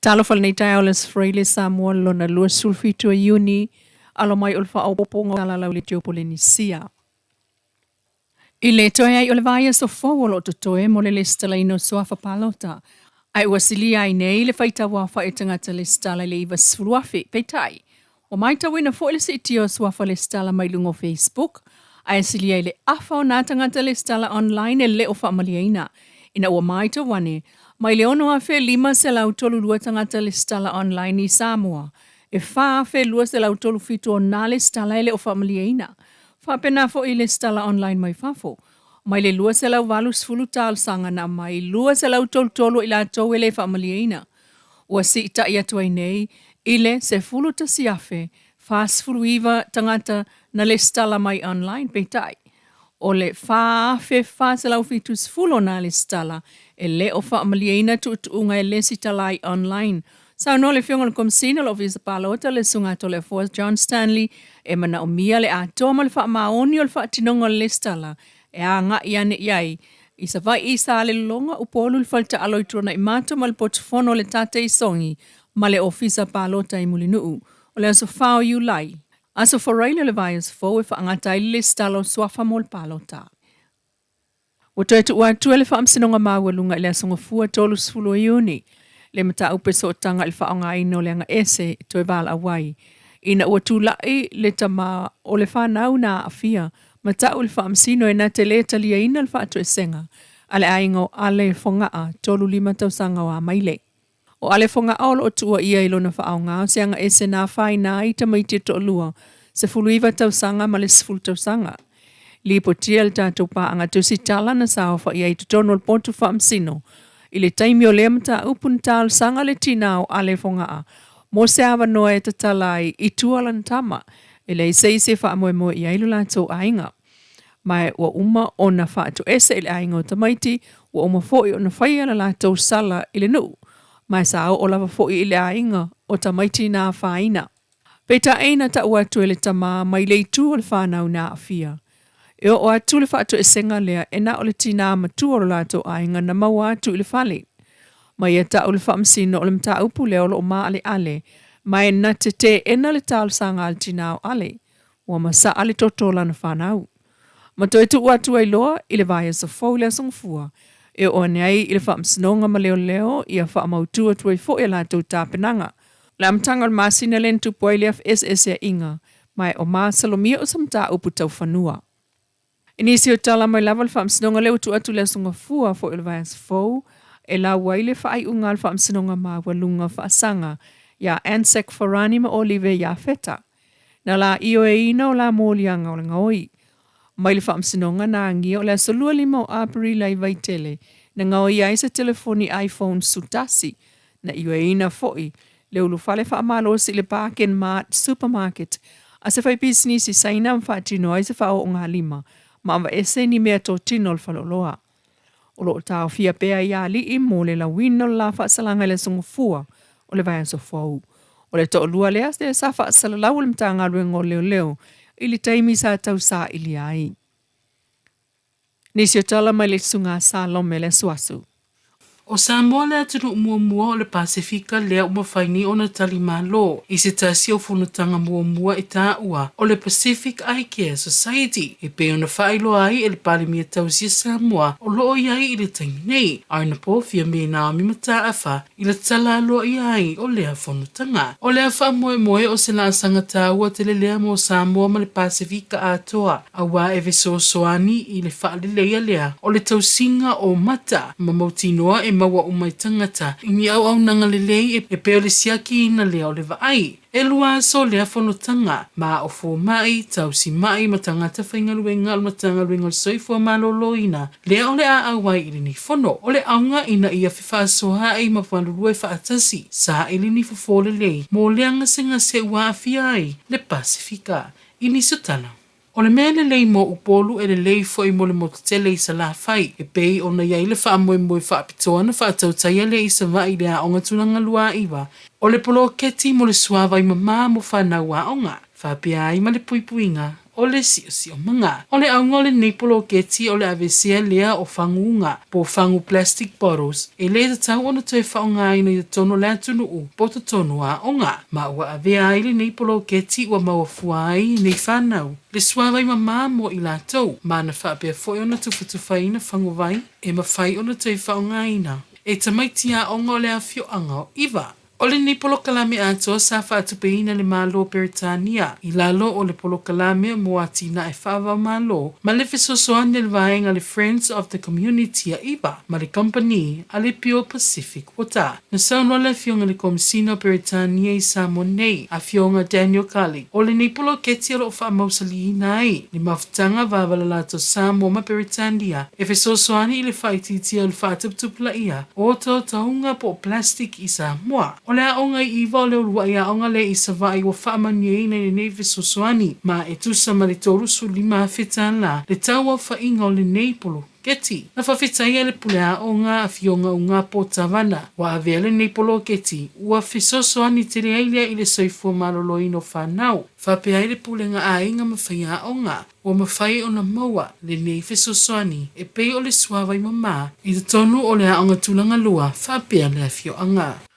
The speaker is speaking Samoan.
Talofa lenei taeao le Aso Faraile Samoa lona 27 o Iuni, alo mai o le faaopoopoga o Salalau le Tiopolenisia. I le toe ai o le vaiaso fou o lo o totoe mo le lesitalaina o suafa palota, ae ua silia ai nei le faitau aofai o tagata lesitala i le 90,000. Peitai, ua matauina foi le siitia o suafa lesitala mai luga o Facebook, ae silia i le afa o nā tagata lesitala online e le o faamalieina. Ina ua matau ane, mai le 6,532 tagata lesitala online i Samoa, e 4,237 o nā lesitala e le o faamalieina. Faapena foi i lesitala online mai fafo, mai le 280 talosaga na aumai, 233 o i latou e le faamalieina. Ua siitai atu ai nei i le 11,049 tagata na lesitala mai online, peitai, o le 4,470 o nā lesitala e le o faamalieina tuutuuga e lesitala ai online. Saunoa le Afioga i le Komesina o le Ofisa Palota le Susuga Toleafoa John Stanley e manaomia le atoa ma le faamaoni o le faatinoga o le lesitala e agai ane i ai i Savaii i Salelologa, Upolu i le Faletaalo i Tuanaimato ma le Potufono o le Tate i Sogi ma le Ofisa Palota i Mulinuu. O le aso 4 o Iulai, Aso Faraile o le vaiaso fou e faagata ai le lesitala o suafa mo le palota. Ua toe tuu atu e le Faamasinoga Maualuga i le Aso Gafua 30 o Iuni le mataupu e sootaga i le faaaogaina o le agaese e toe valaau ai ina ua tulai le tama o le fanau na aafia ma tau i le Faamasino e na te le taliaina le faatoesega a le aiga o Ale Fogaa, 35 tausaga o Amaile. O Ale Fogaa o lo o tuuaia i lona faaaoga o se agaese na afaina ai tamaiti e toalua, 19 tausaga ma le 10 tausaga. Lipotia le tatou paaga tusitala na saofai ai i totonu o le potu faamasino i le taimi o lea mataupu na talosaga le tina o Ale Fogaa mo se avanoa e tatala ai i tua lana tama e leai se isi e faamoemoe i ai lo latou aiga. Ma ua uma ona faatoese i le aiga o tamaiti, ua uma foi ona faia le latou sala i le nuu, ma sa oo lava foi i le aiga o tamaiti na afaina. Peitai na tau atu e le tama mai le itu o le fanau na aafia. E oo atu le faatoesega lea e na o le tinā matua o lo latou aiga na maua atu i le fale. Ma ia tau le faamasino o le mataupu lea o lo o maaleale, ma e na te teena le talosaga a le tinā o Ale. Ua masaa le toto o lana fanau. Ma toe tuu atu ai loa i le vaiaso fou i le Aso Gafua, e oo ane ai i le Faamasinoga ma Leoleo ia faamautu atu ai foi a latou tapenaga. O le amataga o le masina lea na tupu ai lea feeseeseaiga, ma e o masalomia o se mataupu tau fanua. I nisi o tala mai lava le Faamasinoga lea ua tuu atu i le Aso Gafua foi o le vaiaso fou, e lau ai le faaiuga a le Faamasinoga Maualuga Faasaga iā Anzac Farani ma Olive Iafeta. Na la ioeina o la moliaga o le gaoi. Mai le Faamasinoga na agia o le aso 25 o Aperila i Vaitele na gaoia ai se telefoni iPhone 11, na ioeina foi le ulufale faamalosi i le Bargain Mart Supermarket a se faipisinisi Saina ma faatino ai se faaoogalima ma aveese ni meatotino o le faleoloa. O lo o taofia pea ia alii mo le lauina o le la faasalaga i le Aso Gafua o le vaiaso fou. O le toalua lea lea sa faasalalau e le Matagaluega o Leoleo i le taimi sa tausaili ai. Nisi o tala mai le Susuga a Salome le Asuasu. O Samoa le atunuu muamua o le Pasefika lea ua mafai nei ona tali malo i se tasi o fonotaga muamua e taua o le Pacific Eye Care Society e pei ona faailoa ai e le Palemia tausi a Samoa o lo o i ai i le taimi nei, Honourable Fiame Naomi Mataafa i le tala aloaia ai o lea fonotaga. O lea faamoemoe o se laasaga taua tele lea mo Samoa ma le Pasefika atoa, auā e fesoasoani i le faaleleia lea o le tausiga o mata ma mautinoa e maua uma i tagata i ni auaunaga lelei e pei o le siakiina lea o le vaai. E lua aso lea fonotaga, ma o fomai, tausimaʻi ma tagata faigaluega o le Matagaluega o le Soifua Maloloina lea o le a auai i lenei fono. O le auga ina ia fefaasoaai ma galulue faatasi, saili ni fofo lelei mo lea gasegase ua aafia ai le Pasefika. I nisi o tala. O le mea lelei mo Upolu e lelei foi mo le motu tele i Salafai, e pei ona i ai le faamoemoe faapitoa na faatautaia lea i Savaii i le Aoga Tulaga 29, o le poloketi mo le suavai mama mo fanau aoga, faapea ai ma le puipuiga. o le Siosiomaga. O le auga o lenei poloketi o le aveesea lea o faguga po o fagu plastic bottles e le tatau ona toe faaaogaina i totonu o le atunuu po o totonu o aoga, ma ua avea ai lenei poloketi ua maua fua ai nei fanau le suavai mama mo i latou, ma na faapea foi ona tufatufaina faguvai e mafai ona toe faaaogaina e tamaiti aoga o le afioaga o 'Iva. O lenei polokalame atoa sa faatupeina e le Malo o Peretania i lalo o le Polokalame mo Atinae Faava-o-Malo ma le fesoasoani a le vaega a le Friends of the Community a 'Iva ma le Kamupani a le Pure Pacific Water. Na saunoa le Afioga i le Komesina o Peretania i Samoa nei, Afioga Daniel Garlick, o lenei poloketi o lo o faamausaliina ai le mafutaga vavalalato Samoa ma Peretania e fesoasoani i le faaitiitia o le faatuputupulaia o otaotauga po o plastic i Samoa. O le aoga i 'Iva o le uluai aoga lea i Savaii ua faamanuiaina i lenei fesoasoani, ma e tusa ma le $35,000 le tau aofaiga o lenei poloketi. Na faafetaia e le pule aoga Afioga Ugapo Tavana ua avea lenei poloketi ua fesoasoani tele ai lea i le soifua maloloina o fanau, faapea ai le pulega aiga ma faiaoga ua mafai ona maua lenei fesoasoani e pei o le suavai mama i totonu o le aoga tulaga lua faapea le afioaga.